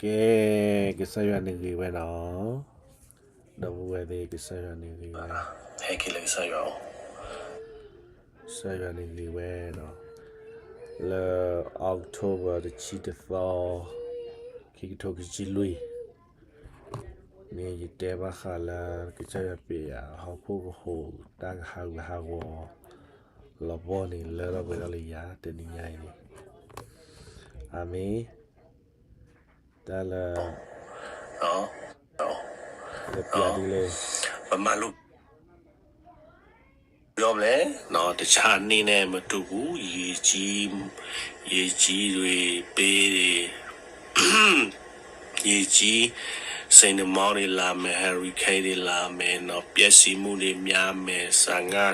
ကဲ, ကစၢ်ယွၤန့ၣ်ဂ့ၤဝဲနီၤ, ဒီပုၢ်ဝဲၢ်သ့ၣ် ကစၢ်ယွၤန့ၣ်ဂ့ၤဝဲ, ဟဲက့ၤလၢကစၢ်ယွၤ, ကစၢ်ယွၤန့ၣ်ဂ့ၤဝဲနီၤ, လၢ October တဆံတသီ, ခံကထိခံဆံလွံၢ် န့ၣ် ယတဲဘၣ်ဃးလၢ ကစၢ်ယွၤပျဲယၤ ဟီၣ်ခိၣ်ကဟူး တၢ်ကဟးဂူာ်ဟးဂီၤ လီၤပှီၢ်န့ၣ် လၢထီၣ်ပှဲၤထီၣ်လံယၤ တနံၤညါအံၤန့ၣ်, အၤမ့ၣ်, တၢ်လၢ ပျဲဒ်လဲၣ်, ပမၤလိ ပြောမလဲ, တခြားနေ့နဲ့မတူဘူး, ရေကြီး, ရေကြီးတွေပေးတယ်, ရေကြီး, စိန်တမောင်းတွေလာမယ်, hurricane တွေလာမယ်, နော်, ပျက်စီးမှုတွေများမယ်, စာငါ,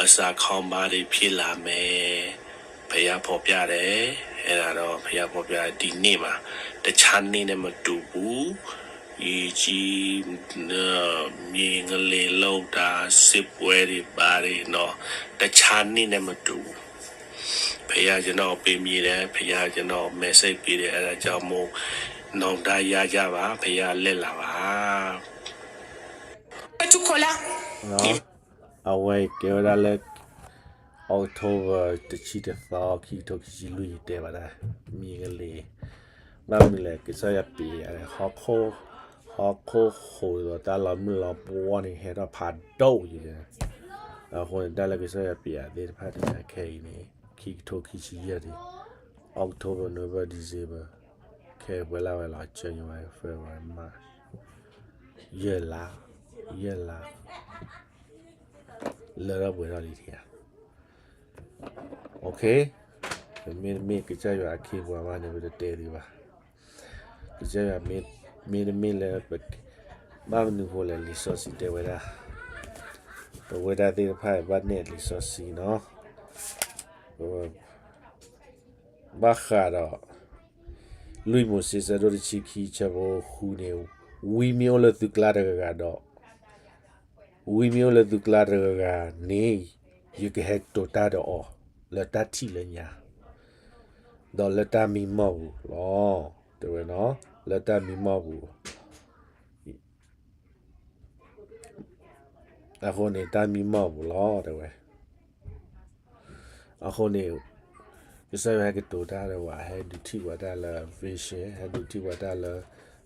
အစာခေါင်းပါးတွေဖြစ်လာမယ်, ဘုရားဖော်ပြတယ်, အဲ့ဒါတော့ဘုရားဖော်ပြဒီနေ့မှာ, တခြားနေ့နဲ့မတူဘူး, ရေကြီး, မြေငလျင်လှုပ်တာ, စစ်ပွဲတွေဘာတွေနော်, တခြားနေ့နဲ့မတူဘူး. ဘုရားကျွန်တော်ကိုပေးမြေတယ်, ဘုရားကျွန်တော်ကို message ပေးတယ်, အဲ့ဒါကြောင့်မို့, နောင်တရကြပါ, ဘုရားလက်လာပါ. အဝဲကဲဝဲဒၣ်လၢ October တဆံတသီ ခံကထိခံဆံလွံၢ် ယတဲဘၣ်ဒၣ် မံၤကလံၤ, ဘၣ်မနုၤလဲၣ် ကစၢ်ယွၤပျဲယၤ, ဟီၣ်ခိၣ်ဟူးဒီးတၢ်လီၤမုၢ်လီၤပှီၢ်န့ၣ် ဟဲထီၣ်ဖးဒိၣ်ယၤ, အဃိန့ၣ် တၢ်လၢကစၢ်ယွၤပျဲယၤသ့ၣ်တဖၣ်န့ၣ် ခဲအံၤန့ၣ် ခံကထိခံဆံယဲၢ်န့ၣ်, October, November, December, ခဲအံၤပှဲၤလၢဝဲလီၤ, January, February, March, ယဲၢ်လါ, ယဲၢ်လါ လၢထီၣ်ပှဲၤထီၣ်လံဧါ. မ့တမ့ၢ်ကစၢ်ယွၤအခ့အပှၤဘၣ်န့ၣ် ပတတဲသုဘၣ်. ကစၢ်ယွၤမ့တမ့ၢ်လၢ, ဘၣ်မနုၤဃိလဲၣ်, လံာ်စီဆှံတဲဝဲဒၣ်, ပဝဲဒၣ်သ့ၣ်တဖၣ်ဘၣ်နဲၣ်လံာ်စီဆှံနီၤ, ဘၣ်ဃးဒီး လွံၢ်မိၤၡ့ ဆၢဒိၣ်တဆံခံ ဆၢဖိဃုန့ၣ်, ဝံမ့ၢ်အိၣ်လၢသုကျါတဂၤဂၤဒီး, ဝံမ့ၢ်အိၣ်လၢသုကျါတဂၤဂၤန့ၣ်, ယကဟဲကတိၤတၢ်ဒီးအီၤ လၢတၢ်ထံၣ်လၢညါ, ဒီးလၢတၢ်မံမီၢ်ပူၤလီၤ. တဲဝဲနီၤ, လၢတၢ်မံမီၢ်ပူၤ အဃိန့ၣ် တၢ်မံမီၢ်ပူၤလီၤ တဲဝဲ. အဃိန့ၣ် ကစၢ်ယွၤဟဲကတိၤတၢ်ဒီးပှၤ, ဟဲဒုးထံၣ်ပှၤတၢ်လၢ vision, ဟဲဒုးထံၣ်ပှၤတၢ်လၢ,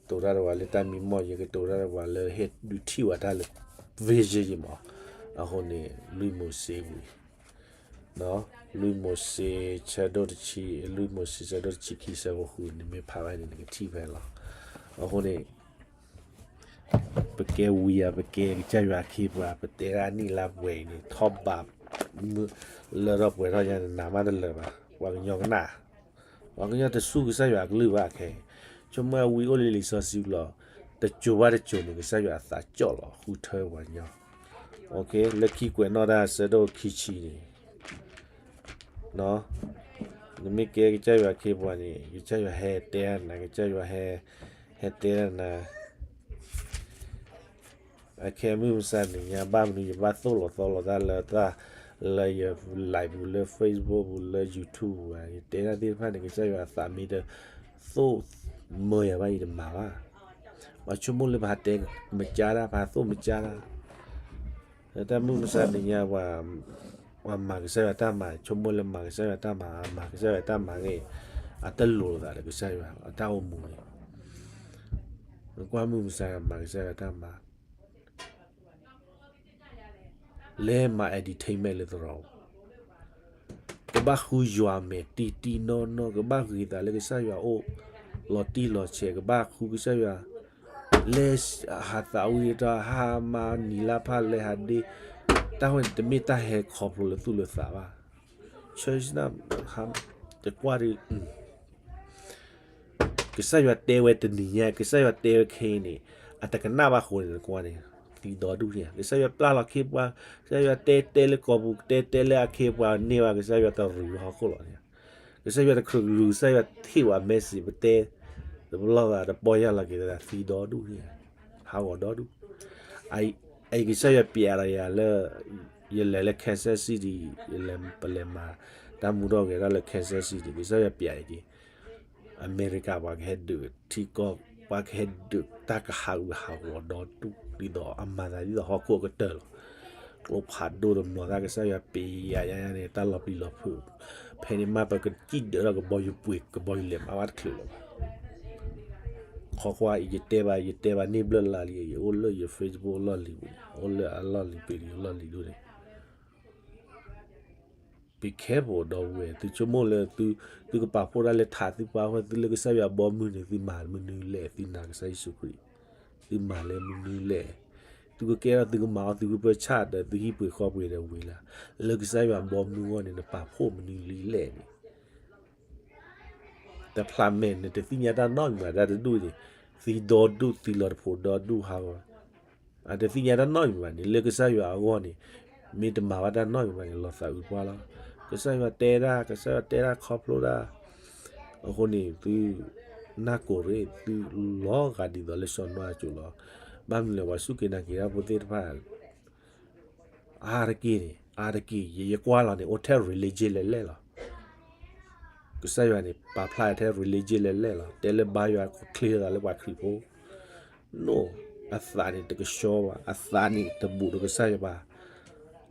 တိၤတၢ်ဒီးပှၤလၢတၢ်မံမီၢ်, ယကတိၤတၢ်ဒီးပှၤလၢ ဟဲဒုးထံၣ်ပှၤတၢ်လၢ vision ယမး. အဃိန့ၣ် လွံၢ်မိၤၡ့ဝံၤ လွံၢ်မိၤၡ့ ဆၢဒိၣ်တဆံ, လွံၢ်မိၤၡ့ ဆၢဒိၣ်တဆံခံ ဆၢဖိဃုန့ၣ် မ့ၢ်ဖးဘၣ်န့ၣ် နကထံၣ်ဖဲလီၤ. အဃိန့ၣ် ပကဲဝံဧါ, ပကဲကစၢ်ယွၤအခ့အပှၤ, ပတဲဒၣ်နံၣ်လါပှဲၤအံၤန့ၣ် ထီၣ်ဘး, လၢထီၣ်ပှဲၤထီၣ်ယါန့ၣ် နးမးတလၢာ်ဘၣ်. ပှၤကညီကနၣ်, ပှၤကညီတစူၢ်ကစၢ်ယွၤအကလုၢ်ဘၣ်ခဲအံၤ, ဆိကမိၣ်ဝံအိၣ်လၢလံာ်စီဆှံလီၤ. တစိၤဘၣ်တစိၤန့ၣ် ကစၢ်ယွၤအသးကၠီၣ်လီၤ ဃုထၢပှၤကညီ. လၢခံကွဲးနီၣ်တၢ်ဆၢဒိၣ်ခံဆံန့ၣ် နမ့ၢ်ကဲကစၢ်ယွၤအခ့အပှၤန့ၣ် ကစၢ်ယွၤဟဲတဲနၤ, ကစၢ်ယွၤဟဲ, ဟဲတဲနၤ, အခဲမုၢ်မဆါနံၤညါ ဘၣ်မနုၤယဘၣ်သိၣ်လီၤသီလီၤတၢ်လၢတၢ်, လၢယ live ပူၤ လၢ Facebook ပူၤ လၢ YouTube ပူၤဘၣ်, ယတဲတၢ်သ့ၣ်တဖၣ်န့ၣ် ကစၢ်ယွၤအသးမ့ၢ်တသိၣ်မၢယၤဘၣ် ယတမၤဘၣ်. ပှၤဆိကမိၣ်လၢပဟးတဲမကၢ်တၢ်, ပဟးသိၣ်မကၢ်တၢ်, လၢတၢ်မုၢ်မဆါနံၤညါ ပှၤမၤကစၢ်ယွၤတၢ်မၤ, ဆိကမိၣ်လၢမၤကစၢ်ယွၤတၢ်မၤ, မၤကစၢ်ယွၤတၢ်မၤဂ့ၤ, အတလိၤသးဒီးကစၢ်ယွၤ အတၢ်အိၣ်မူန့ၣ်, နကွၢ်မုၢ်မဆါမၤကစၢ်ယွၤတၢ်မၤ လဲၤမၤ entertainment လၢသရိာ်ပူၤ, ကဘၣ်ဃုယွၤမဲာ်တံၢ်တံၢ်နီၢ်နီၢ်, ကဘၣ်ဂ့ၤသးလၢကစၢ်ယွၤအိၣ်လီၤတံၢ်လီၤဆဲး, ကဘၣ်ဃုကစၢ်ယွၤ, လဲၤဟးသးဝံၣ်တၢ်, ဟးမၤနံၤလါဖးလဲၤဟးဒ့, တၢ်ဝဲန့ၣ် တမ့ၢ်တၢ်ဟဲခီဖျိလၢသူၣ်လၢသးဘၣ်. ဆၢ, တကွၢ်ဒ် ကစၢ်ယွၤတဲဝဲတနံၤညါ, ကစၢ်ယွၤတဲဝဲခဲအံၤန့ၣ်, အတကနၣ်ဘၣ်ဃိန့ၣ် နကွၢ်န့ၣ်, သံဒီဒူၣ်န့ၣ်, ကစၢ်ယွၤပျၢ်လီၤခ့ပှၤ, ကစၢ်ယွၤတဲတဲလၢကိာ်ပူၤ, တဲတဲလၢအခ့အပှၤန့ၢ်ဘၣ်, ကစၢ်ယွၤတရူးဟီၣ်ခိၣ်လီၤန့ၣ်, ကစၢ်ယွၤတခရူးလူၤ, ကစၢ်ယွၤဟ့ၣ်ဝဲ message ပတဲ, တပလီၢ်သးတပီၢ်ယၢ်လီၤက့ၤသး သံဒီဒူၣ်န့ၣ်, ဟးဂီၤဒီဒူၣ်. အအံၤကစၢ်ယွၤပျဲလီၤယၤလၢ ယလဲၤလၢ Kansas City, ယလဲၤပလဲၤမၤ တၢ်မူထီၣ်ဂဲၤထီၣ်လၢ Kansas City, ကစၢ်ယွၤပျဲယၤက့ၤ, အမဲရကၤပှၤကဟဲဒုးထံကီၢ်, ပှၤကဟဲဒုးတၢ်ကဟးဂူာ်ဟးဂီၤဒီဒူၣ် ဒ်သိးအမၤသးဒ်သိးဟီၣ်ခိၣ်အကတၢၢ်လီၤ. ကျိဖးဒိၣ်တမျီၤသၣ်ကစၢ်ယွၤပ့ၤယၤယၤယၤန့ၣ် တၢ်လီၤပျံၤလီၤဖုး, ဖဲန့ၣ်မ့ၢ်ပကစံၣ်ဒၢးထီၣ်ကဘီယူၤပှ့ၤ ကဘီယူၤလဲၤမၤဘၣ်တချုးလၢၤဘၣ်. ခီကွၢ်အံၤ ယတဲဘၣ် ယတဲဘၣ်န့ၣ်ဘျၢလါလံ, ယအိၣ်လၢယ Facebook အလီၢ်လံၤပူၤ, အိၣ်လၢအလီၢ်လံၤပူၤ ယလီၢ်လံၤဒိၣ်န့ၣ် Be careful ဒီပုၢ်ဝဲၢ်, သုဆိကမိၣ်လၢ သုကပာ်ဖှိၣ်တၢ်လၢထးသုပာ်ဖှိၣ်သုလၢကစၢ်ယွၤဘီမုၢ်န့ၣ် သုမၤမနုၤလဲၣ်, သုနာ်ကစၢ်ယ့ၣ်ၡူးခရံာ်, သုမၤလၢမနုၤလဲၣ်, သုကကဲထီၣ်သုကမၤအီၣ်သုဂုၢ်ပၢၢ်ဆၣ်ဒီးသုဟံၣ်ပှ့ၤဃီပှ့ၤဒီးဝံၤလံ, လၢကစၢ်ယွၤဘီမုၢ်အဂီၢ်န့ၣ် နပာ်ဖှိၣ်မနုၤလံလဲၣ်န့ၣ် တဖျးမဲာ်န့ၣ် တသ့ၣ်ညါတၢ်နီတမံၤဘၣ်, တၢ်တဒူၣ်န့ၣ် သံဒီဒူၣ် သံလီၤတဖိးဒီဒူၣ်ဟးဂီၤ, အတသ့ၣ်ညါတၢ်နီတမံၤဘၣ်န့ၣ် လၢကစၢ်ယွၤအဂီၢ်န့ၣ် မ့ၢ်တမၤဘၣ်တၢ်နီတမံၤဘၣ်န့ၣ် လီၤသးအုးပှၢ်လီၤ. ကစၢ်ယွၤတဲဒၣ်, ကစၢ်ယွၤတဲဒၣ်ခီဖျိဒၣ်, အဃိန့ၣ် သုနၢ်ကိၢ်ရ့ၣ်သုလီၤဂာ်ဒ်သိးလၢစီၤနိအၤအစိၤလီၤ. ဘၣ်မနုၤလဲၣ် ပှၤစူၢ်က့ၤနာ်က့ၤတၢ်ဖိသ့ၣ်တဖၣ် အါတက့ၢ်န့ၣ် အါတက့ၢ် ယ ယကွၢ်လီၤန့ၣ် အိၣ်ထဲ religion လဲၣ်လဲၣ်လီၤ. ကစၢ်ယွၤန့ၣ် ပာ်ဖျါထဲ religion လဲၣ်လဲၣ်လီၤ. တဲလၢဘါယွၤချ့သးလၢပှၤခရံာ်ဖိ, no, အသးန့ၣ်တကဆှီဘၣ်, အသးန့ၣ်တဘူးဒီးကစၢ်ယွၤဘၣ်,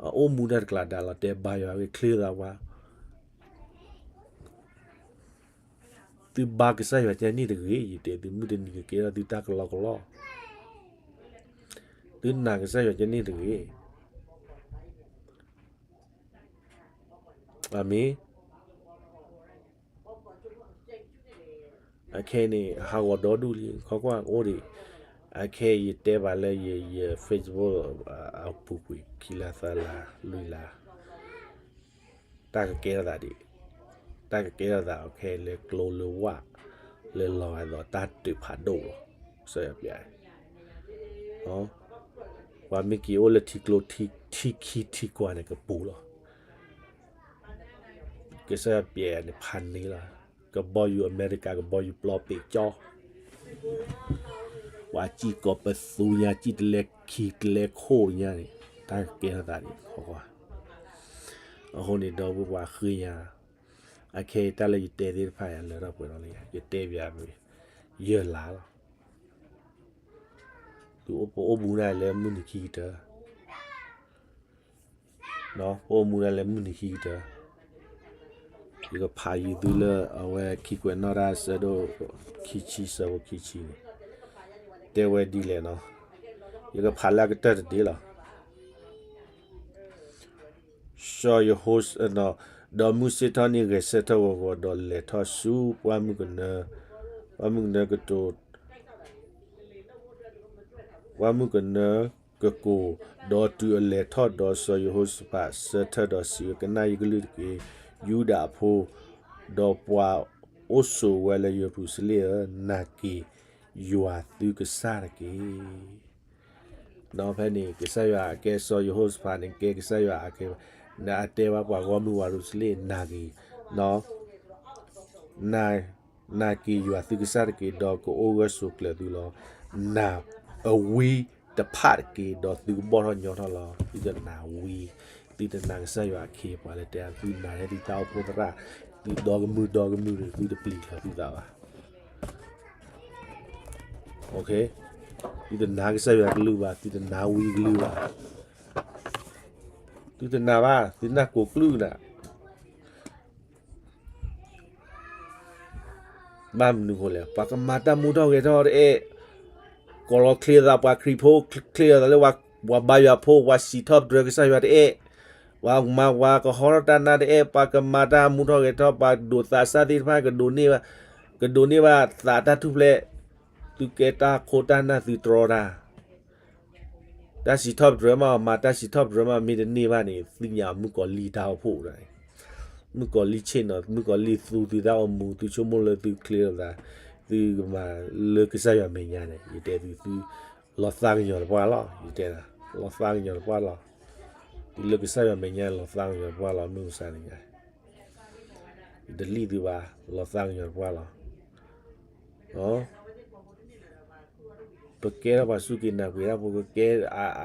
အအိၣ်မူတၢ်တကျးဒါလီၤ. တဲဘါယွၤဂ့ၤချ့သးပှၤ သုဘါကစၢ်ယွၤကဲန့ၣ်တဂ့ၤ, ယတဲသုမုၢ်တနံၤကကဲထီၣ်သုတၢ်ကလီကလီ, သုနာ်ကစၢ်ယွၤကဲန့ၣ်တဂ့ၤ. အမ့ၢ် အခဲအံၤန့ၣ် ဟးဂီၤဒီဒူၣ်လံ ခီကွၢ်အိၣ်ဒံး, အခဲအံၤယတဲဘၣ်လၢယ ယ Facebook အပူၤကွံာ် ခံလါသၢလါလွံၢ်လါ တၢ်ကကဲထီၣ်သးဒံး, တၢ်ကကဲထီၣ်သးခဲအံၤလၢကျိလၢ ဝၣ် လၢလီၤဂာ်ဒီးတၢ်တုးဖးဒိၣ်လီၤ. ကစၢ်ယွၤပျဲ, ပှၤမ့ၢ်က့ၤအိၣ်လၢထံကျိထံခံထံကွၢ်န့ၣ်ကပူၤလီၤ. ကစၢ်ယွၤပျဲန့ၣ်ဖးန့ၢ်လီၤ. ကဘီယူၤအမဲရကၤ ကဘီယူၤပျီပ့ၤကၠီ ပှၤစံၣ်ကိးပသူညါ စံၣ်တလဲခံတလဲခိၣ်ညါန့ၣ် တၢ်ကကဲထီၣ်သးဒံး ခီကွၢ်. အဃိန့ၣ် ဒီပုၢ်ဝဲၢ်ပှၤဃ့ညါ, အခဲအံၤတၢ်လၢယတဲသ့ၣ်တဖၣ် ယလၢထီၣ်ပှဲၤထီၣ်လၢယၤ ယတဲပျး ယဲၢ်လါလီၤ. သုအိၣ်ပအိၣ်မူဒၣ်လၢမုၢ်နံၤခံကတၢၢ် ပအိၣ်မူဒၣ်လၢမုၢ်နံၤခံကတၢၢ်, ယကဖးယံၤသုလၢအဝဲခံကွဲးနီၣ်တၢ်ဆၢဒိၣ်ခံဆံဆၢဖိခံဆံန့ၣ်, တဲဝဲဒ်လဲၣ်နီၤ, ယကဖးလၢအကတၢၢ်တဒ့လီၤ. စီၤယဟိ, ဒီးမုၢ်ဆ့ၣ်ထီၣ်န့ၣ် ဂဲၤဆၢထၢၣ်ဂီၤဂီၤ ဒီးလဲၤထီၣ်ဆူပှၢ်မုၢ်ကနၢ, ပှၢ်မုၢ်ကနၢ ပှၢ်မုၢ်ကနၢကကိၤ, ဒီးတုၤအလဲၤထီၣ်ဒီးစီၤယဟိၤၡဖး ဆၢထၢၣ်ဒီးစံးဝဲ, ကနၣ်ယကလုၢ်တက့ၢ်, ယူဒၤအဖိ, ဒီးပှၤအိၣ်ဆိးဝဲလၢယရူၤၡလ့ၣ်ဧၢ, နာ်က့ၤယွၤသုကစၢ်တက့ၢ်. ဒီးဖဲန့ၣ် ကစၢ်ယွၤအကဲစီၤယဟိၤၡဖးန့ၣ် ကဲကစၢ်ယွၤအကဲ, ဒီးအတဲဘၣ်ပှၤဂီၢ်မုၢ်ဝဲရူၤၡလ့ၣ် နာ်က့ၤ, နာ်က့ၤယွၤသုကစၢ်တက့ၢ်, ဒီးကအိၣ်ဂၢၢ်ဆိးကျၢၤသုလီၤ. နာ်အဝံတဖၣ်တက့ၢ်, ဒီးသုကဘီၣ်ထီၣ်ညီထီၣ်လီၤ. သုတနာ်ဝံ, သုတနာ်ကစၢ်ယွၤအခ့အပှၤလၢတဲ သုနာ်ထဲသုတၢ်အိၣ်ဖှိၣ်သရၣ်, သုဒီကမုၢ်ဒီကမုၢ်န့ၣ် သုတပျံၤလီၤသုသးဘၣ်. သုတနာ်ကစၢ်ယွၤကလုၢ်ဘၣ်, သုတနာ်ဝံကလုၢ်ဘၣ်, သုတနာ်ဘၣ်, သုနၢ်ကိၢ်ကလုၢ်နၤ ဘၣ်မနုၤဃိလဲၣ်, ပှၤကမၤတၢ်မူထီၣ်ဂဲၤထီၣ်တအဲၣ်, ကိးလီၤချ့သးပှၤခရံာ်ဖိ, ချ့သးလၢပှၤဘါယွၤဖိ, ပှၤစံးထီၣ်ပတြၢၤကစၢ်ယွၤတအဲၣ်, ပှၤမၤပှၤကဟီထီၣ်တၢ်နါတအဲၣ်, ပှၤကမၤတၢ်မူထီၣ်ဂဲၤထီၣ်, ပှၤဒိးသးစၢ်သ့ၣ်တဖၣ် ကဒိးန့ၢ်ဘၣ်သးတၢ်ထူၣ်ဖျဲး, သုကဲတၢ်ခိတၢ်နၢ်သုတြီတၢ် တၢ်စံးထီၣ်ပတြၢၤမး, မၤတၢ်စံးထီၣ်ပတြၢၤမး မ့ၢ်တန့ၢ်ဘၣ်န့ၣ် သ့ၣ်ညါမုၣ်ကီၤလံၢ်တၢ်အိၣ်ဖှိၣ်ဒီး, မုၣ်ကီၤလံၢ်ဆ့ၣ်နီၤ, မုၣ်ကီၤလံၢ်သူသုတၢ်အိၣ်မူ, သုဆိကမိၣ်လၢသုချ့လိာ်သး, သုကမၤလၢကစၢ်ယွၤမဲာ်ညါန့ၣ် ယတဲသု, သုလီၤသးကညီၤတပှၢ်လီၤ, ယတဲ, လီၤသးကညီၤတပှၢ်လီၤ, သုလၢကစၢ်ယွၤမဲာ်ညါ လီၤသးကညီၤတပှၢ်လီၤ, မုၢ်မဆါန့ၣ်ညါ တလံၣ်သုဘၣ်, လီၤသးကညီၤတပှၢ်လီၤ. ပကဲထီၣ်ပှၤစူၢ်က့ၤနာ်က့ၤတၢ်ဖိ ကကဲ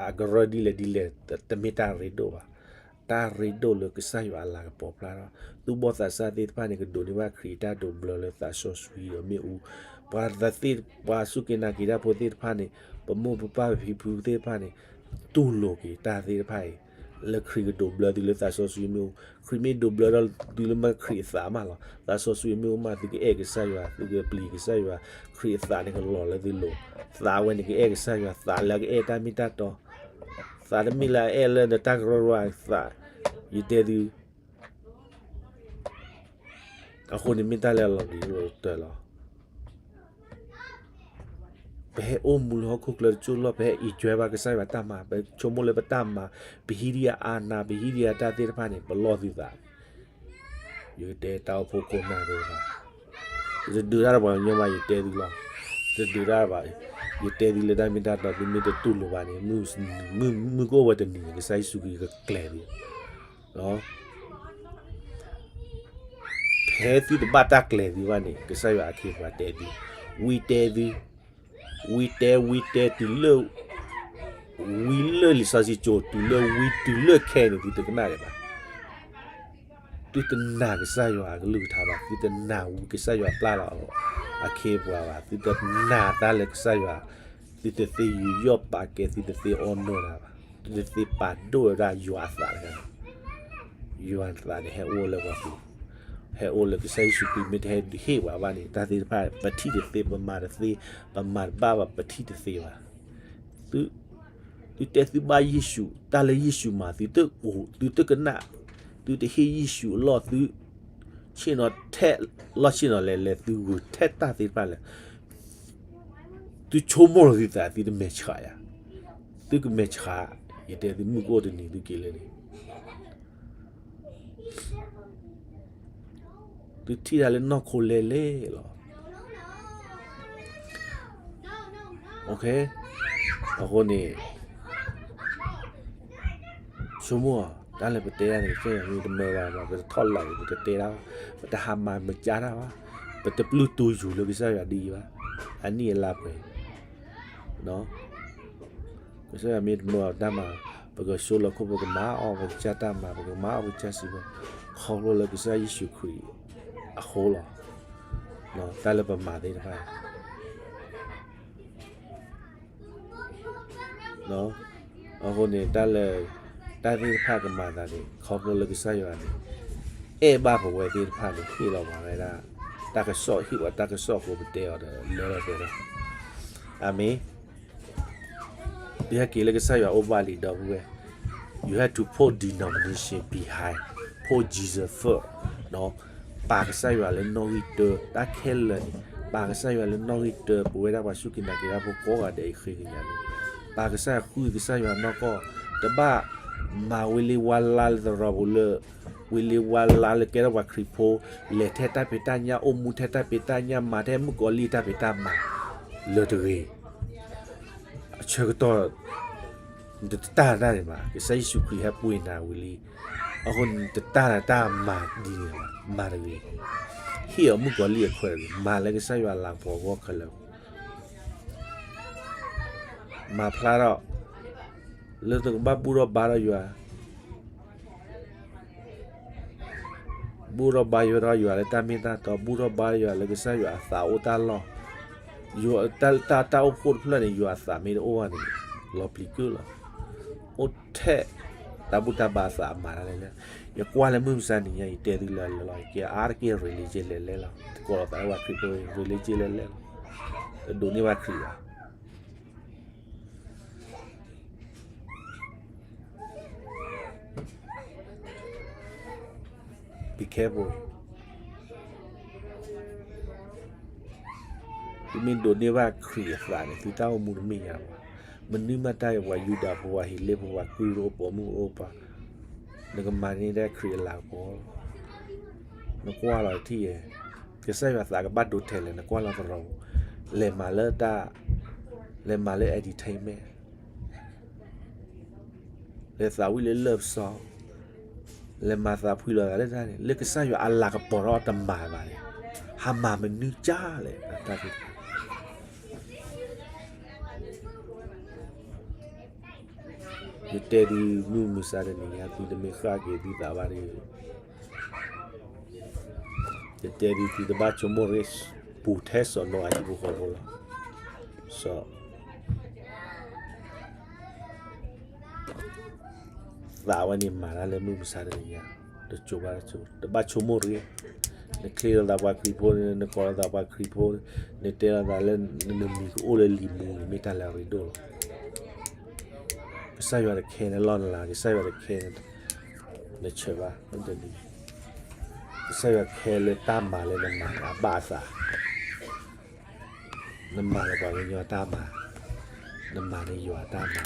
အကရၢဒ်လဲၣ်ဒ်လဲၣ် တမ့ၢ်တၢ်ရ့ဒိၣ်ဘၣ်. တၢ်ရ့ဒိၣ်လၢကစၢ်ယွၤအလၤကပီၤဖျါထီၣ်, သူၣ်ဘီၣ်သးစၢ်သ့ၣ်တဖၣ်န့ၣ် ကဒိးန့ၢ်ဘၣ်ခရံာ်အတၢ်ဒိးဘျၢလၢသးစီဆှံဒီးမ့ၣ်အူ, ပှၤသ့ၣ် ပှၤစူၢ်က့ၤနာ်က့ၤတၢ်ဖိသ့ၣ်တဖၣ်န့ၣ်, ပမိၢ်ပပၢ်ပဖံပဖုသ့ၣ်တဖၣ်န့ၣ်, တူၢ်လိာ်က့ၤတၢ်သ့ၣ်တဖၣ်အံၤ, လၢခရံာ်ကဒိးဘျၢသုလၢသးစီဆှံမ့ၣ်အူ, ခရံာ်မ့ၢ်ဒိးဘျၢဒီးသုလၢမ့ၢ်ခရံာ်အသးမးလီၤ. သးစီဆှံမ့ၣ်အူမး သုကအဲၣ်ကစၢ်ယွၤ, သုကပျံၤကစၢ်ယွၤ, ခရံာ်အသးန့ၣ်ကလီၤလၢသုလိၤ, သးဝဲန့ၣ်ကအဲၣ်ကစၢ်ယွၤ, သးလၢအကအဲၣ်တၢ်မ့ၢ်တၢ်တီ သးတမ့ၢ်လၢအအဲၣ်လၢနတၢ်ကရၢကရိအသး, ယတဲသု, အဃိန့ၣ်မ့ၢ်တၢ်လၢအလီၤဘှံးလီၤတီၤလီၤ. ပဟဲအိၣ်မူလၢဟီၣ်ခိၣ်ချၢတစိၢ်လီၢ်, ပဟဲ enjoy ဘၣ်ကစၢ်ယွၤတၢ်မၤ, ပဆိကမိၣ်လၢပတၢ်မၤ, ပဟံးဒံးအါနါ, ပဟံးဒံးအတၢ်သ့ၣ်တဖၣ်န့ၣ် ပလီၢ်သုသး, ယကတဲတၢ်အိၣ်ဖှိၣ်ခိၣ်နၢ်သ့ၣ်တဖၣ်, တဒုးတၢ်ဒီးပှၤကညီဘၣ် ယတဲသုလီၤ, တဒုးတၢ်ဘၣ်, ယတဲသုလၢတၢ်မ့ၢ်တၢ်တီ သုမ့ၢ်တတူၢ်လိာ်ဘၣ်န့ၣ်, မုၢ်ကအိၣ်ဝဲတနံၤန့ၣ် ကစၢ်ယ့ၣ်ၡူးခရံာ်ကကျဲၤသု ဖဲသုတဘၣ်တၢ်ကျဲၤသုဘၣ်န့ၣ် ကစၢ်ယွၤအခ့အပှၤတဲသု, ဝံတဲသု, ဝံတဲ ဝံတဲတုၤလၢ, ဝံလၢလံာ်စီဆှံကၠိ တုၤလၢဝံတုၤလၢခဲအံၤန့ၣ် သုတကနၣ်ဒံးဘၣ်. သုတနာ်ကစၢ်ယွၤအကလုၢ်ကထါဘၣ်, သုတနာ်ဝံကစၢ်ယွၤပျၢ်လီၤအခ့အပှၤဘၣ်, သုတနာ်တၢ်လၢကစၢ်ယွၤ, သုတသ့ယူးယီၣ်ပာ်ကဲ, သုတသ့ honor တၢ်ဘၣ်, သုတသ့ပာ်ဒိၣ်ဝဲဒၣ်ယွၤအသးတဂၤန့ၣ်, ယွၤအသးန့ၣ် ဟဲအိၣ်လၢပှၤပူၤ, ဟဲအိၣ်လၢကစၢ်ယ့ၣ်ၡူးခရံာ်မ့ၢ်တဟဲဟ့ၣ်ပှၤဘၣ်န့ၣ် တၢ်သ့ၣ်တဖၣ် ပထံၣ်တသ့, ပမၤတသ့, ပမၤတဘၣ်ဘၣ် ပထံၣ်တသ့ဘၣ်. သု, သုတဲသုဘၣ်ယ့ၣ်ၡူး, တၢ်လၢယ့ၣ်ၡူးမၤ သုတအိၣ်, သုတကနၣ်, သုတဟ့ၣ်ယ့ၣ်ၡူးအလီၢ်, သုဆ့ၣ်နီၤထဲ, လီၢ်ဆ့ၣ်နီၤလဲၤလဲၤ သုဂုာ်ထဲတၢ်သ့ၣ်တဖၣ်လဲၣ်, သုဆိကမိၣ်လီၤသုသး သုတမဲာ်ဆှးယၤ, သုကမဲာ်ဆှး, ယတဲသုမုၢ်ကအိၣ်တနံၤသုက့ၤလၢန့ၣ် သုထံၣ်တၢ်လၢနီၢ်ခိလဲၤလဲၤလီၤ. အဃိန့ၣ် ဆိကမိၣ်အီၤ, တၢ်လၢပတဲတၢ်န့ၣ် ကစၢ်ယွၤမ့ၢ်တမၢဘၣ်, ပတထီၣ်လၢ်, ပတတဲတၢ်ဘၣ်, ပတဟးမၤမုာ်ကၢ်တၢ်ဘၣ်, ပတပျုၢ်တူာ်ယူၤလၢကစၢ်ယွၤဒ်အံၤဘၣ်, အနံၣ်အလါပှဲၤ ကစၢ်ယွၤမ့ၢ်တမၢအီၤတၢ်မၤ, ပကဆှၢလီၤခိၣ် ပကမၤအီၣ်ပကစၢ်တၢ်မၤ, ပကမၤအီၣ်ပကစၢ်စံးဝဲ, ခီဖျိလၢကစၢ်ယ့ၣ်ၡူးခရံာ်အဃိလီၤ. တၢ်လၢပမၤသ့ၣ်တဖၣ် အဃိန့ၣ် တၢ်လၢ, တၢ်သ့ၣ်တဖၣ်ကမၤသးန့ၣ် ခီဖျိလၢကစၢ်ယွၤန့ၣ် အဲၣ်ဘၣ်ပဝဲသ့ၣ်တဖၣ်န့ၣ် ဟ့ၣ်လီၤပှၤဝဲဒၣ် တၢ်ကစီၣ်, ဟ့ၣ်ပှၤတၢ်ကစီၣ်အဃိ ပတဲအီၤဒီးလၢလီၤတဲာ်လီၤ. အၤမ့ၣ်. သုဟဲက့ၤလၢကစၢ်ယွၤအိၣ်ဘၣ်လံ ဒီပုၢ်ဝဲၢ်, you have to put denomination behind, put Jesus first, ပာ်ကစၢ်ယွၤလၢနီၣ်ဂံၢ်တၢ, တၢ်ခဲလၢာ်န့ၣ် ပာ်ကစၢ်ယွၤလၢနီၣ်ဂံၢ်တၢ, ပဝဲဒၣ်ပှၤစူၢ်က့ၤနာ်က့ၤတၢ်ဖိကိးဂၤဒဲးအံၤဃ့ကညးန့ၣ်, ပာ်ကစၢ်ယွၤဃုကစၢ်ယွၤနီၢ်ကီၢ်, တဘၣ်မၤဝံၤလံဝါလါလၢသရိာ်ပူၤလၢ, ဝံၤလံဝါလါလၢကဲထီၣ်ပှၤခရံာ်ဖိ, လဲၤထဲတၢ်ဖံးတၢ်ညၣ်, အိၣ်မူထဲတၢ်ဖံးတၢ်ညၣ်, မၤထဲမုၣ်ကီၤလံၢ်တၢ်ဖံးတၢ်မၤ, လၢတဂ့ၤ အဆၢကတီၢ် နတတၢ်တၢ်န့ၣ်ဘၣ်, ကစၢ်ယ့ၣ်ၡူးခရံာ်ဟဲပှ့ၤနၤဝံၤလံ, အဃိနတတၢ်တၢ်မၤဒ်န့ၣ်ဘၣ်, မၤတဂ့ၤ, ဟ့ၣ်အီၤမုၣ်ကီၤလံၢ်အခွဲးတဂ့ၤ, မၤလၢကစၢ်ယွၤလၤကပီၤအဂီၢ်ခဲလၢာ်, မၤဖျါထီၣ်, လၢနကဘၣ်ဘူၣ်ထီၣ်ဘါထီၣ်ယွၤ ဘူၣ်ထီၣ်ဘါယွၤထီၣ်ယွၤလၢတၢ်မ့ၢ်တၢ်တီ, ဘူၣ်ထီၣ်ဘါယွၤလၢကစၢ်ယွၤအသးအိၣ်တၢ်လီၢ်, တၢ်, တၢ်အိၣ်ဖှိၣ်တဖျၢၣ်န့ၣ် ယွၤအသးမ့ၢ်တအိၣ်ဘၣ်န့ၣ် လီၤပျံၤကုၣ်လီၤ. အိၣ်ထဲ တၢ်ဘူၣ်တၢ်ဘါအသးမၤတၢ်လဲၣ်လဲၣ်, ယကွၢ်လၢမုၢ်မဆါနံၤညါ ယတဲသုလၢလၢလီၤ, ယကဲအါတက့ၢ် religion လဲၣ်လဲၣ်လီၤ, တကိးလီၤသးလၢပှၤခရံာ်ဖိ religion လဲၣ်လဲၣ်လီၤ, တဒိးန့ၢ်ဘၣ်ခရံာ်ဘၣ် Be careful. သုမ့ၢ်ဒိးန့ၢ်ဘၣ်ခရံာ်အသးန့ၣ် သုတၢ်အိၣ်မူတမ့ၢ်ညါဘၣ်. မနုၤမးတၢ်အံၤ ပှၤယူဒၤဖိ ပှၤဟ့းလ့ၣ်ဖိ ပှၤကုၢ်ဖိ ပိာ်မုၣ်ဖိ နကမၤန့ၢ်ဒၣ်ခရံာ်အလၤကပီၤ, နကွၢ်လီၤတထံၣ်ဧါ, ကစၢ်ယွၤသးကဘၣ်ဒိထဲလဲၣ် နကွၢ်လီၤသရိာ်, လဲၤမၤလၢတၢ်, လဲၤမၤလၢ entertainment လဲၤသးဝံၣ်လၢလၢၢ်ပစီ, လဲၤမၤသးဖှံလီၤသးလၢတၢ်န့ၣ် လၢကစၢ်ယွၤအလၤကပီၤထီၣ်တမၤဘၣ်န့ၣ်, ဟးမၤမနုၤကၢ်လဲၣ် တၢ်သ့ၣ်တဖၣ်. ယတဲသုမုၢ်မဆါတနံၤညါ သုတမ့ၢ်ဃၣ်က့ၤသုသးဘၣ်ဒီး, ယတဲသု သုတဘၣ်ဆိကမိၣ်ရ့ ပူၤထဲစီၤနိအၤဟံၣ်ဖိဃီဖိလီၤ. စီၤ သးဝဲန့ၣ်မၤတၢ်လၢမုၢ်မဆါတနံၤညါ, တစိၤဘၣ်တစိၤ တဘၣ်ဆိကမိၣ်ရ့, နချ့လိာ်သးပှၤခရံာ်ဖိ, နကိးလိာ်သးပှၤခရံာ်ဖိ, နတဲလိာ်သးလၢနမံၤကအိၣ်လၢလံာ်မူန့ၣ် မ့ၢ်တၢ်လၢအရ့ဒိၣ်လီၤ. ကစၢ်ယွၤတခဲနလီၢ်နလၤ, ကစၢ်ယွၤတခဲနဆၢဘၣ်, ကစၢ်ယွၤခဲလၢတၢ်မၤလၢနမၤန့ၣ်အဘၣ်အသး, နမၤလၢပှၤကညီတၢ်မၤ, နမၤန့ၢ်ယွၤတၢ်မၤ,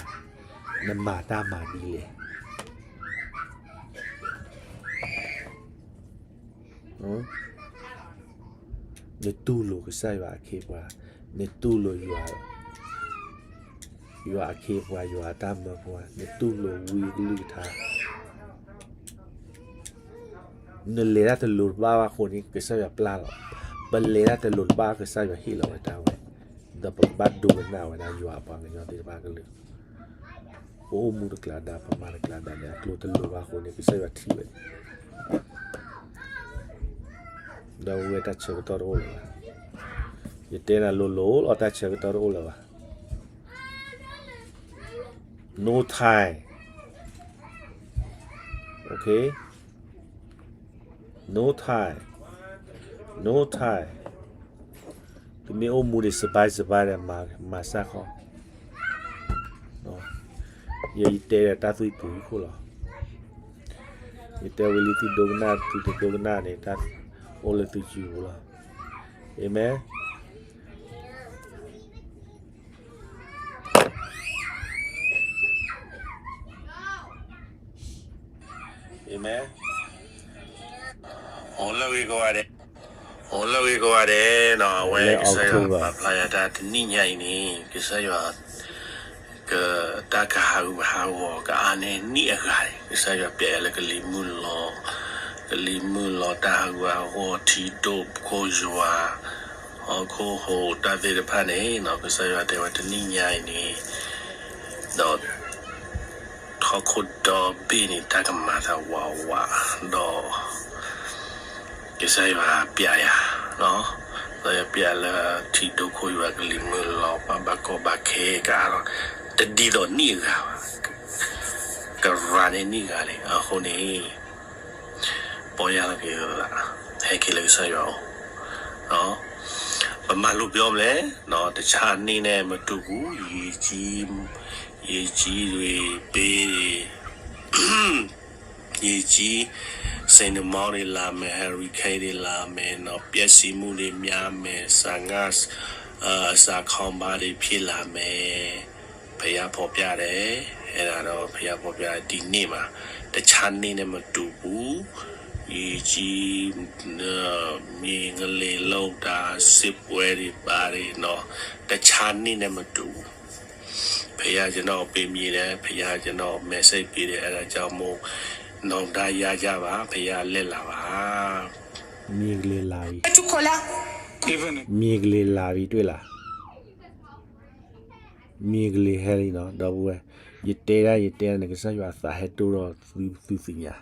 နမၤတၢ်မၤဒ်လဲၣ်. နတူၢ်လိာ်ကစၢ်ယွၤအခ့အပှၤ, နတူၢ်လိာ်ယွၤ, ယွၤအခ့အပှၤ, ယွၤအတၢ်မၢဖိ, နတူၢ်လိာ်ဝံအကလုၢ်ကထါ, နလဲၤတၢ်တလိၤတဘၣ်ဘၣ်အဃိန့ၣ် ကစၢ်ယွၤပျၢ်လီၤ. ပလဲၤတၢ်တလိၤတဘၣ် ကစၢ်ယွၤဟ့ၣ်လီၤဝဲတၢ်ဝဲ, ဒီးပကဘၣ်ဒိကနၣ်ဝဲဒၣ်ယွၤအပှၤကညီသ့ၣ်တဖၣ်ကလုၢ်, ပအိၣ်မူတကျါဒါ ပမၤတကျါဒါန့ၣ် အကျိၤတလိၤဘၣ်အဃိန့ၣ် ကစၢ်ယွၤထံၣ်ဝဲ ဒီးဝဲတၢ်ဆၢကတီၢ်တအိၣ်လၢၤဘၣ်. ယတဲနၤလိၤလိၤလီၤ တၢ်ဆၢကတီၢ်တအိၣ်လၢၤဘၣ်. No time. Okay? No time. No time. သုမ့ၢ်အိၣ်မူဒံးစဘါစဘါဒီး မၤစၢ်ခီ, ယဲယတဲဒီးတၢ်သွံၣ်ပူၤဟံၣ်ခိၣ်လီၤ. ယတဲဝံၤလံ သုဒိကနၣ် သုတဒိကနၣ်န့ၣ် တၢ်အိၣ်လၢသုစုပူၤလီၤ. Amen. Amen. အိၣ်လၢဂ့ၤကိးဂၤဒဲး, အိၣ်လၢဂ့ၤကိးဂၤဒဲးနီၤ, အဝဲကစၢ်ယွၤ October ပာ်ဖျါယၤတၢ်တနံၣ်ညါအံၤန့ၣ် ကစၢ်ယွၤ က တၢ်ကဟးဂူာ်ဟးဂီၤကအါန့ၢ်နံၣ်အဂၤန့ၣ် ကစၢ်ယွၤပျဲယၤလၢကလံၤမုၢ်လီၤ, ကလံၤမုၢ်လီၤ တၢ်ဟးဂူာ်ဟးဂီၤ ထံဒိၣ်ခိၣ်ယွၤ, ဟီၣ်ခိၣ်ဟိးတၢ်သ့ၣ်တဖၣ်န့ၣ်နီၤ, ကစၢ်ယွၤတဲဝဲတနံၣ်ညါအံၤန့ၣ်, ဒီး ထီၣ်ခိၣ်ဒီဘ့ၣ်န့ၣ် တၢ်ကမၤသးဝးဝး, ဒီး ကစၢ်ယွၤပျဲယၤ, ကစၢ်ယွၤပျဲလၢထံဒိၣ်ခိၣ်ယွၤကလံၤမုၢ်လီၤ ပှၤဘၣ်ကီဘၣ်ခဲကအါဒီး တဒ်သိးနံၣ်အဂၤဘၣ်, ကရၤန့ၢ်နံၣ်ဂၤလံ. အဃိန့ၣ် ပီၢ်ယၢ်လီၤက့ၤသး ဟဲက့ၤလၢကစၢ်ယွၤအအိၣ်, ပမၤလိပျီမလဲၣ်, တဆါန့ၣ်န့ၣ်မတူၢ်ဘူး, ယ ယကံ ဒွံးပ့ ယကံ စိၤနမီၤဒံးလၢမဲာ်, hurricane ဒံးလၢမဲာ်နီၤ, ပျဲစံမူဒံးမၠါမဲာ်, စၤငါ စၤခီဘါဒံးဖံးလၢမဲာ်, ဖယါဖီပျဲဒဲး, အဲၣ်ဒိးဒီးဖယါဖီပျဲဒ်န့ၣ်မး, တဆါန့ၣ်န့ၣ်မတူၢ်ဘူး, ယကံ မ့ၢ်ကလံၤလိၣ်တၢ်စံးပှဲၤဒံးဘၣ်ဒံးနီၤ, တဆါန့ၣ်န့ၣ်မတူၢ်ဘူး. ဖယါကနီၣ်ပ့မံၤဒဲး, ဖယါကနီၣ် message ပံၤဒဲး, အဲဒါကြောင့်မို့ နောက်ဒါရကြပါ, ဖယါလဲၤလၢ်ဘၣ်. မ့ၢ်ကလံၤလၢ်ဝံၤ, မ့ၢ်ကလံၤလၢ်ဝံၤတွဲၣ်လၢ်, မ့ၢ်ကလံၤဟဲလံနီၤ, ဒီပုၢ်ဝဲၢ်, ယတဲဒၣ် ယတဲဒၣ်န့ၣ် ကစၢ်ယွၤအသးဟဲဒိၣ်ထီၣ်သုသ့ၣ်ညါ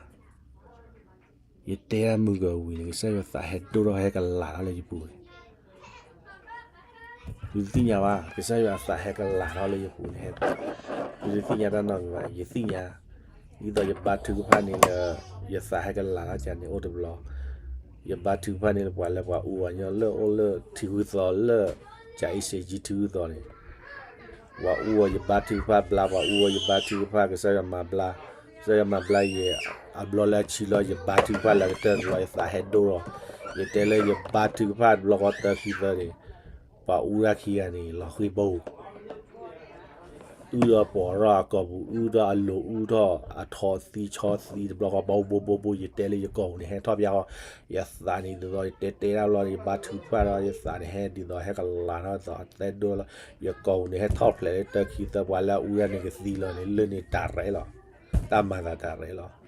ယတဲဒၣ်မုၢ်ကဝံၤန့ၣ် ကစၢ်ယွၤသးဟဲဒိၣ်ထီၣ်ဟဲကလၤထီၣ်လၢယပူၤန့ၣ်, သုတသ့ၣ်ညါဘၣ်, ကစၢ်ယွၤအသးဟဲကလၤထီၣ်လၢယပူၤန့ၣ်, သုတသ့ၣ်ညါတၢ်နီတမံၤဘၣ်, ယသ့ၣ်ညါ, ဒ်သိးယဘါထုကဖၣ်န့ၣ်လၢ ယသးဟဲကလၤထီၣ်ကန့ၣ်အိၣ်တဘျီ, ယဘါထုကဖၣ်န့ၣ်လၢပှၤလၢပှၤအူအီၤညီလၢအိၣ်လၢထံဂုၢ်သီလၢ ကၠၤအ့စ့ကၠံထံဂုၢ်သီန့ၣ် ပှၤအူအီၤယဘါထုကဖၣ်ဘျါ, ပှၤအူအီၤယဘါထုကဖၣ် ကစၢ်ယွၤမၤဘျါ, ကစၢ်ယွၤမၤဘျါယဲ, အဘျီလၢအဆံလီၤ ယဘါထုကဖၣ်လၢကတၢၢ်တဘျီ ယသးဟဲဒိၣ်ထီၣ်, ယတဲလၢယဘါထုကဖၣ်တဘျီဃီသၢခံသၢန့ၣ်, ပှၤအူတၢ်ခံဂၤန့ၣ် လီၤဃံၤဘိ, အုၣ်ဒီးပိာ်ထီၣ်အကိာ်ပူၤ, အုၣ်ဒီးအလိၤ, အုၣ်ထီၣ်အထီသံဆီသံတဘျီဃီ ဘိဘိဘိဘိ ယတဲလၢယကိာ်ပူၤန့ၣ် ဟဲထီၣ်ပျါဃီ, ယသးန့ၣ်ဒ်သိး ယတဲတဲဒၣ်ဘျီန့ၣ် ယဘါထုကဖၣ်ဒီး ယသးန့ၣ်ဟဲဒ်သိး ဟဲကလၤထီၣ်ဒ်သိး သဲဒိၣ်လီၤ, ယကိာ်ပူၤန့ၣ် ဟဲထီၣ်ဖျဲးလၢတၢ်ခံသၢ ပှၤလၢအအူဒၣ်န့ၣ်ကသံလီၤန့ၣ် လၢန့ၣ်တၢ်ရဲၣ်လီၤ, တၢ်မၤသးတၢ်ရဲၣ်လီၤ.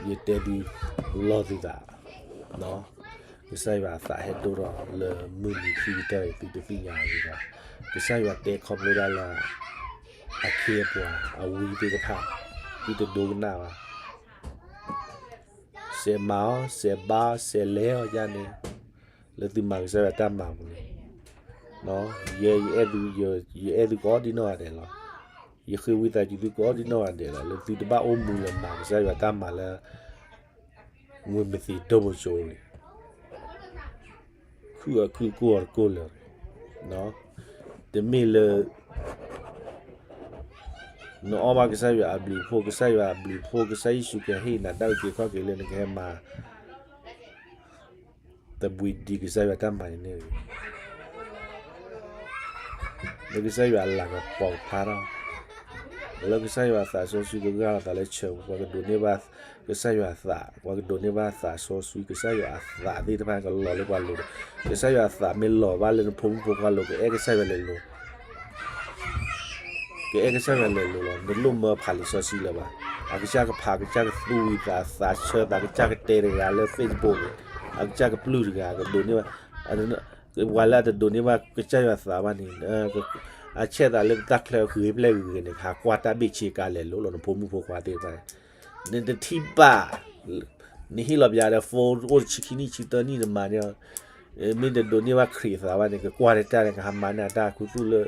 ယတဲဒုးလီၢ်သုသး, ကစၢ်ယွၤအသးဟဲဒိၣ်ထီၣ်လၢမုၢ်နံၤခံကတၢၢ်အံၤ သုတသ့ၣ်ညါအဂ့ၤဘၣ်. ကစၢ်ယွၤတဲခီဖျိဒၣ်လၢ အခ့အပှၤအဝံသ့ၣ်တဖၣ်, သုတဒိကနၣ်ဘၣ်. စဲးမၤအီၤ, စဲးဘါအီၤ, စဲးလဲၤအီၤယါန့ၣ်, လၢသုမၤကစၢ်ယွၤတၢ်မၤပူၤန့ၣ်, ယအဲၣ်သုကိးဒံနီၢ်ဂၤဒဲးလီၤ. ယဃ့ဝံသးစူၤသုကိးဒံနီၢ်ဂၤဒဲးလီၤ, လၢသုတဘၣ်အိၣ်မူလၢၤမၤကစၢ်ယွၤတၢ်မၤလၢ ငွေမသ့းဒိၣ်ပိကၠိန့ၣ်, ခုၣ်အီၤခုၣ်ကိၢ်အီၤတကိၢ်လၢၤ, တမ့ၢ်လၢ နအီၣ်ဘၣ်ကစၢ်ယွၤအဘျုးအဖှိၣ်, ကစၢ်ယွၤအဘျုးအဖှိၣ်, ကစၢ်ယ့ၣ်ၡူးခရံာ်ဟ့ၣ်နၤတၢ်အုၣ်က့ၤခီၣ်က့ၤလၢနကဟဲမၤ သဘှံးဒံးကစၢ်ယွၤတၢ်မၤန့ၣ်န့ၣ်, လၢကစၢ်ယွၤအလၤကပီၤကဖျါထီၣ်, လၢကစၢ်ယွၤအသးစီဆှံကဂၢ်လီၤသးလၢဆၢပူၤ, ပှၤကဒိးန့ၢ်ဘၣ် ကစၢ်ယွၤအသး, ပှၤကဒိးန့ၢ်ဘၣ်သးစီဆှံ, ကစၢ်ယွၤအသးသ့ၣ်တဖၣ်ကလီၤလၢပှၤလိၤ, ကစၢ်ယွၤအသးမ့ၢ်လီၤဘၣ်လၢနဖိမုၣ်ဖိခွါလိၤ, ကအဲၣ်ကစၢ်ယွၤလဲၤလိၤ ကအဲၣ်ကစၢ်ယွၤလဲၤလိၤလီၤ. နလိၣ်မၢဖးလံာ်စီဆှံလၢၤဘၣ်. အကစၢ်ကဖး, အကစၢ်ကသူဝံသး, သးဆၢသး, အကစၢ်ကတဲတဂၤလၢ Facebook န့ၣ်, အကစၢ်ကပျုၢ်တဂၤ, ကဒိးန့ၢ်ဘၣ်, ပှၤလၢအတဒိးန့ၢ်ဘၣ်ကစၢ်ယွၤသးဘၣ်န့ၣ်, အဆဲးသးလၢတၢ်ချၢဂ့ၤဖျဲၣ်ဂ့ၤဂ့ၤန့ၣ်, ဟးကွၢ်တၢ်ဘ့ၣ်ဆ့ကၤလဲၤလိၤလီၤ, နဖိမုၣ်ဖိခွါသ့ၣ်တဖၣ်န့ၣ် နတထံၣ်ဘၣ်, နဟ့ၣ်လီၤပျးဒီး phone အိၣ်တဆံခံနံၣ်ဆံသၢနံၣ်တမၤန့ၣ်, မ့ၢ်တဒိးန့ၢ်ဘၣ်ခရံာ်အသးဘၣ်န့ၣ် ကကွၢ်တၢ်န့ၣ် ကဟးမၤန့ၢ်တၢ်ခူသူၣ်လၢ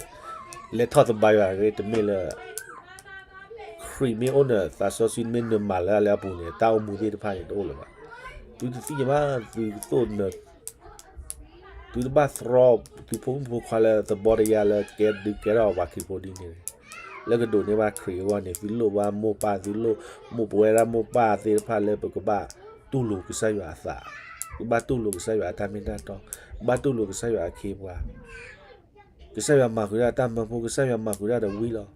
လဲၤထီၣ်သဘါယွၤဂ့ၤ တမ့ၢ်လၢ ခရံာ်မ့ၢ်အိၣ်နသးစီဆှံ မ့ၢ်နမၤလၢအလၢအပူၤန့ၣ် တၢ်အိၣ်မူသ့ၣ်တဖၣ်န့ၣ် တအိၣ်လၢၤဘၣ်. သုတသ့ၣ်ညါဘၣ်, သုကသိၣ်န သုတဘၣ်သြီ သုဖိမုၣ်ဖိခွါလၢသဘီတယါလၢကဲဒုးကဲထီၣ်ပှၤခရံာ်ဖိဒ်န့ၣ်, လၢကဒိးန့ၢ်ဘၣ်ခရံာ်အဂီၢ်န့ၣ် သုလိၣ်ဘၣ်မိၢ်ပၢ်, သုလိၣ်မိၢ်ပဝဲဒၣ်မိၢ်ပၢ်သ့ၣ်တဖၣ်လၢပကဘၣ်တူၢ်လိာ်ကစၢ်ယွၤအသး, ပကဘၣ်တူၢ်လိာ်ကစၢ်ယွၤအတၢ်မ့ၢ်တၢ်တီ, ပကဘၣ်တူၢ်လိာ်ကစၢ်ယွၤအခ့အပှၤ ကစၢ်ယွၤမၤဃုာ်ဒၣ်တၢ်မၢဖိ, ကစၢ်ယွၤမၤဃုာ်ဒၣ်ဒီးဝံလီၤ.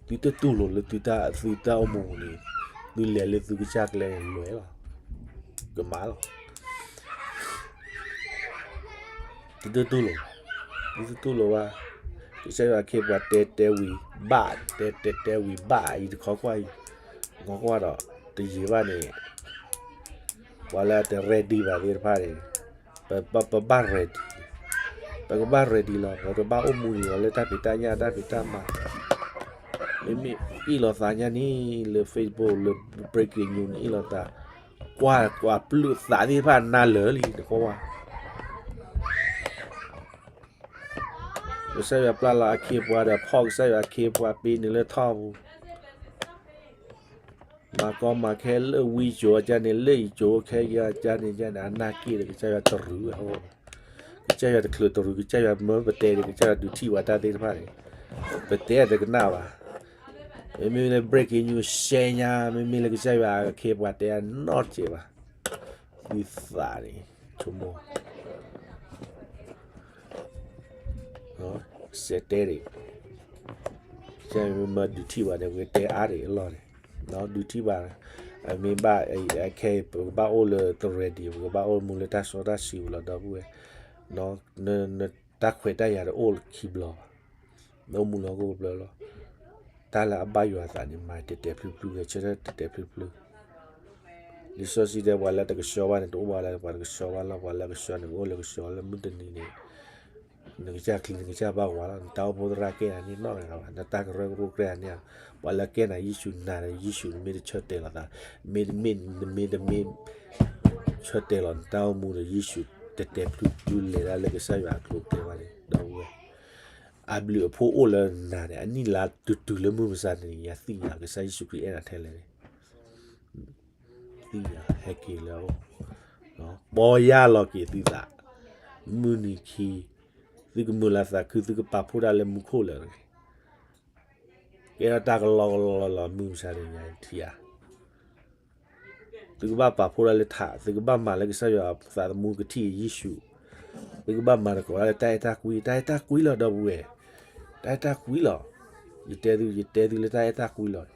သုတတူၢ်လိာ်လၢသုတၢ်, သုတၢ်အိၣ်မူပူၤန့ၣ်, သုလဲၤလၢသုကစၢ်ကျဲန့ၣ်လွဲလီၤ. ကမၤလီၤ. သုတတူၢ်လိာ်, သုတတူၢ်လိာ်ဘၣ်. ကစၢ်ယွၤအခ့အပှၤတဲတဲဝံၤဘၣ်, တဲတဲတဲဝံၤဘၣ်, အံၤတခီကွၢ်အံၤ, နခီကွၢ်ဒီးတယံာ်ဘၣ်န့ၣ်, ပှၤလၢအတ ready ဘၣ်သ့ၣ်တဖၣ်န့ၣ်, ပဘၣ် ready, ပကဘၣ် ready လီၤ. ပကဘၣ်အိၣ်မူန့ၣ်လီၤ လၢတၢ်ဖံးတၢ်ညၣ်တၢ်ဖံးတၢ်မၤ, မ့မ့ၢ်အ့ၣ်လိာ်သးညါန့ၣ် လၢ Facebook လၢ breaking news န့ၣ် အ့ၣ်လိာ်သး, ကွၢ်ကွၢ်ပျုၢ်သးသ့ၣ်တဖၣ်နါလၢာ်လံ နကွၢ်ကွၢ် ကစၢ်ယွၤပျၢ်လီၤအခ့အပှၤဒီး ဖီၣ်ကစၢ်ယွၤအခ့အပှၤပ့ၤန့ၣ်လၢထီၣ်ပူၤ, မၤကီမၤခဲလၢဝံစိၤအကန့ၣ် လၢအံၤစိၤခဲယၤကန့ၣ် ကန့ၣ် အနၢ်က့ၣ်ဒီး ကစၢ်ယွၤတရူးဝဲ, ကစၢ်ယွၤတချုးတရူး ကစၢ်ယွၤမၢပတဲဒီး ကစၢ်ယွၤဒုးထံၣ်ဝဲတၢ်သ့ၣ်တဖၣ်န့ၣ်, ပတဲတကနၣ်ဘၣ်. မ့မ့ၢ်လၢ breaking news share ညါ မ့မ့ၢ်လၢကစၢ်ယွၤအခ့အပှၤတဲအနီတစဲးဘၣ်, သုသးန့ၣ် ဆိကမိၣ် စဲးတဲဒံး, ကစၢ်ယွၤမၢဒုးထံၣ်ဘၣ်န့ၣ် ပကတဲအါဒံးအလီၢ်န့ၣ်, ဒုးထံၣ်ဘၣ်, အမ့ၢ်ဘၣ်, အခဲအံၤ ပကဘၣ်အိၣ်လၢတ ready, ပကဘၣ်အိၣ်မူလၢတၢ်စီတၢ်ဆှံပူၤလီၤ ဒီပုၢ်ဝဲၢ်, နတၢ်ခွဲးတၢ်ယာ်တအိၣ်ခံဘျီဘၣ်, နအိၣ်မူလၢဟီၣ်ခိၣ်ကပျၢၤလီၤ. တၢ်လၢအဘၣ်ယွၤအသးန့ၣ် မၤတဲာ်တဲာ်ဖျုဖျု ဂဲၤဆၢထၢၣ်တဲာ်တဲာ်ဖျုဖျု. လံာ်စီဆှံတဲ ပှၤလၢတကဆှီဘၣ်န့ၣ် တအိၣ်ဘၣ်လၢပှၤတကဆှီဘၣ်လီၤ, ပှၤလၢအကဆှီန့ၣ် ကအိၣ်လၢကဆှီလၢမုၢ်တနံၤန့ၣ် နကစၢ်ချံနကစၢ်ဘၣ်ဝါလီၤ, နတၢ်အိၣ်ဖှိၣ်သရၣ်ကဲနၤန့ၣ်နီတဂၤဘၣ်, နတၢ်ကရၢကရိကဲနၤန့ၣ်, ပှၤလၢကဲနၤယ့ၣ်ၡူးနၤဒီး ယ့ၣ်ၡူးနမ့ၢ်တဆၢတဲာ်လီၤသး, မ့တမ့ၢ် နမ့ၢ်တမ့ၢ် ဆၢတဲာ်လီၤနတၢ်အိၣ်မူဒီး ယ့ၣ်ၡူးတဲာ်တဲာ်ဖျုဖျု လဲၤတၢ်လၢကစၢ်ယွၤအကျိၤတဲဝဲန့ၣ် ဒီပုၢ်ဝဲၢ်, အဘျုးအဖှိၣ်အိၣ်လၢနၤန့ၣ် အနံၣ်လါတုၤတုၤလၢမုၢ်မဆါတနံၤ ယၤသ့ၣ်ညါ ကစၢ်ယ့ၣ်ၡူးခရံာ်အဲၣ်နၤထဲလဲၣ်န့ၣ် သ့ၣ်ညါ ဟဲက့ၤလၢအအိၣ်, ပီၢ်ယၢ်လီၤက့ၤသုသး, မုၢ်နံၤခံ, သုကမုာ်လၤသးခု သုကပာ်ဖှိၣ်တၢ်လၢမူခိၣ်လၢာ်တဂ့ၤ, ကဲထီၣ်တၢ်ကလီကလီလီၤ မုၢ်မဆါတနံၤညါထံဧါ, သုကဘၣ်ပာ်ဖှိၣ်တၢ်လၢထး, သုကဘၣ်မၤလၢကစၢ်ယွၤသးသမူကထံၣ်ယ့ၣ်ၡူး, သုကဘၣ်မၤသကိးတၢ်လၢတၢ်အဲၣ်တၢ်ကွံ, တၢ်အဲၣ်တၢ်ကွံလီၤ ဒီပုၢ်ဝဲၢ်, တၢ်အဲၣ်တၢ်ကွံလီၤ, ယတဲသု, ယတဲသုလၢတၢ်အဲၣ်တၢ်ကွံလီၤ,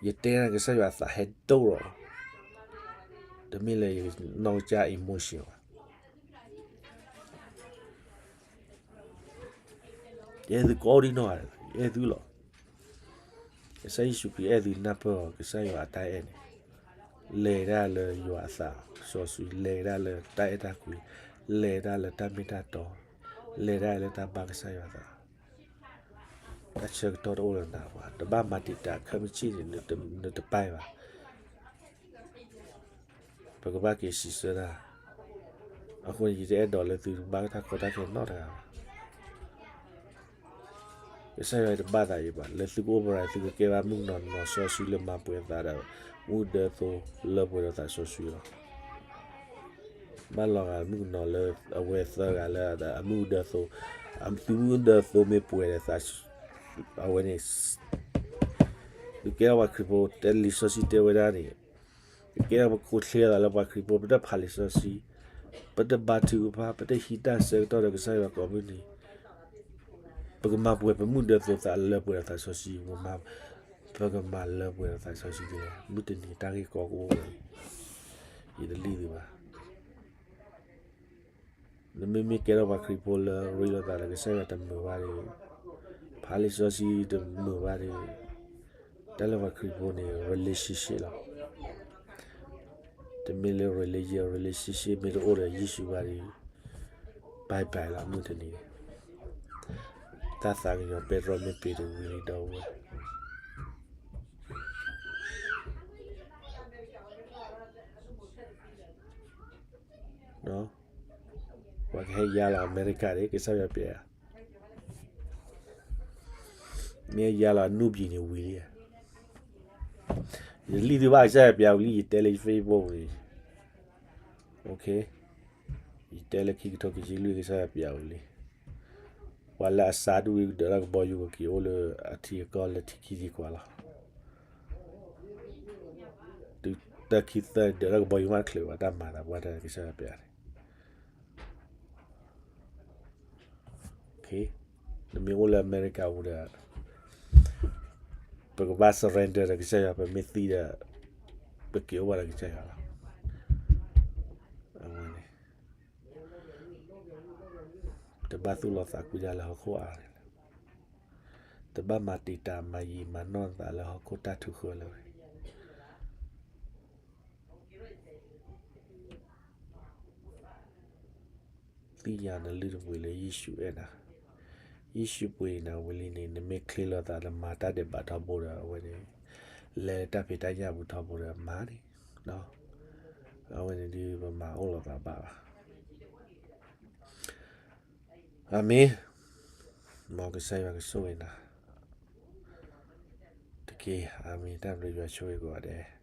ယတဲန့ၣ်ကစၢ်ယွၤအသးဟဲဒိၣ်လီၤ, တမ့ၢ်လၢယနီၢ်ကစၢ် emotion ဘၣ် ယအဲၣ်သုကိးဒံနီၢ်ဂၤ, ယအဲၣ်သုလီၤ. ကစၢ်ယ့ၣ်ၡူးခရံာ်အဲၣ်သုနၢ်ပၢၢ်အီၤ, ကစၢ်ယွၤအတၢ်အဲၣ်န့ၣ် လဲၤဒၣ်လၢယွၤအသးစီဆှံ, လဲၤဒၣ်လၢတၢ်အဲၣ်တၢ်ကွံ, လဲၤဒၣ်လၢတၢ်မ့ၢ်တၢ်တီ, လဲၤဒၣ်လၢတၢ်ဘါကစၢ်ယွၤအသး တၢ်ဆၢကတီၢ်တအိၣ်လၢၤနၤဘၣ်, တဘၣ်မၤတံာ်တာ်ခဲမုၢ်ဆ့ၣ်န့ၣ် နတပၢ်ဘၣ်. ပကဘၣ်က့ၤစံးဆၢတၢ်, အဃိန့ၣ် ယတအဲၣ်ဒိးလၢသုတဘၣ်တၢ်ကီတၢ်ခဲနီတဂၤဘၣ်. ကစၢ်ယွၤတဘၣ်သးအံၤဘၣ်, လၢသုကအိၣ်ပရၤ သုကကဲဘၣ်မုၣ်ကနီၤနီၢ်စီဆှံလၢမၤပှဲၤသးဒီး မူဒၢသိလၢပှဲၤဒီးသးစီဆှံလီၤ. ဘၣ်လီၤဂာ်မုၣ်ကနီၤလၢအဝဲသၢဂၤလၢအမူဒၢသိ, အသုမူဒၢသိမ့ၢ်ပှဲၤဒီးသး, အဝဲန့ၣ် သုကဲထီၣ်ပှၤခရံာ်ဖိ, တဲလံာ်စီဆှံတဲဝဲဒၣ်န့ၣ်, ကကဲထီၣ်ပခိၣ်ချ့သးလၢပှၤခရံာ်ဖိ, ပတဖးလံာ်စီဆှံ, ပတဘါထုကဖၣ်, ပတဟံးတၢ်ဆၢကတီၢ်ဒီးကစၢ်ယွၤကိးမုၢ်နံၤ, ပကမၤပှဲၤပမူဒၢသိသးလၢပှဲၤဒီးသးစီဆှံ, ပကမၤလၢပှဲၤဒီးသးစီဆှံဒ်လဲၣ်. မုၢ်တနံၤတၢ်ဂ့ၢ်ကီကအိၣ်ဝဲ, ယတလံၣ်သုဘၣ်. နမ့မ့ၢ်ကဲထီၣ်ပှၤခရံာ်ဖိလၢရ့လိာ်သးဒီးကစၢ်ယွၤတမုာ်ဘၣ်ဒီး, ဖးလံာ်စီဆှံတမုာ်ဘၣ်ဒီး, တၢ်လၢပှၤခရံာ်ဖိန့ၣ် relationship လီၤ. တမ့ၢ်လၢ religion, relationship မ့ၢ်တအိၣ်ဒီးယ့ၣ်ၡူးဘၣ်ဒီး, bye bye လီၤ မုၢ်တနံၤန့ၣ်. တၢ်သးကညီၤပဲတြီမ့ၢ်ပ့ၤတဝံၤလံဒီပုၢ်ဝဲၢ် ပှၤကဟဲယါလီၤအမဲရကၤန့ၣ် ကစၢ်ယွၤပျဲ, မ့ၢ်ယါလီၤအနူၢ်ပံၤန့ၣ်ဝံၤလံဧါ. ယလံၣ်သုဘၣ် ကစၢ်ယွၤပျဲဝံၤလံ ယတဲလၢယ Facebook ပူၤန့ၣ်, ယတဲလၢခံကထိခံဆံလွံၢ် ကစၢ်ယွၤပျဲဝံၤလံ. ပှၤလၢအစးဒူၣ်ဝံၤကဒၢးထီၣ်ကဘီယူၤကက့ၤအိၣ်လၢအထံအကီၢ်လၢထံခံသံကွၢ်လီၤ. တုၤတၢ်ခံသၢဒၢးထီၣ်ကဘီယူၤမးတချုးဘၣ် တၢ်မၤသးပှၢ်တၢ်ကစၢ်ယွၤပျဲန့ၣ် နမ့ၢ်အိၣ်လၢအမဲရကၤပူၤဒီး ပကဘၣ် surrender ဒီးကစၢ်ယွၤ, ပမ့ၢ်သံဒီး ပက့ၤအိၣ်ဘၣ်ဒီးကစၢ်ယွၤလီၤ. အဝဲန့ၣ် တဘၣ်သူၣ်လီၤသးကွံတၢ်လၢဟီၣ်ခိၣ်အါန့ၣ်လီၤ. တဘၣ်မၤတံာ်တာ်မၤယံာ်မၤနီၢ်သးလၢဟီၣ်ခိၣ်တၢ်ထုးဃၢလၢၤဝဲ သ့ၣ်ညါနလုၢ်တပှ့ၤလၢယ့ၣ်ၡူးအဲၣ်နၤ, ယ့ၣ်ၡူးပှ့ၤနၤဝံၤလံန့ၣ် နမ့ၢ်ချ့လီၤသးလၢမၤတၢ်ဒဲးဘးထီဘိဒီး အဝဲန့ၣ် လဲၤတၢ်ဖံးတၢ်ညၣ်ပူၤထီဘိဒီးမၤန့ၣ်, အဝဲန့ၣ်ဒုးပမၤအိၣ်လီၤသးဘၣ်ဘၣ်. အၤမ့ၣ်, မ်ကစၢ်ယွၤကဆိၣ်ဂ့ၤနၤတက့ၢ်. အၤမ့ၣ်, တၢ်ဘျုးယွၤဆိၣ်ဂ့ၤကိးဂၤဒဲး.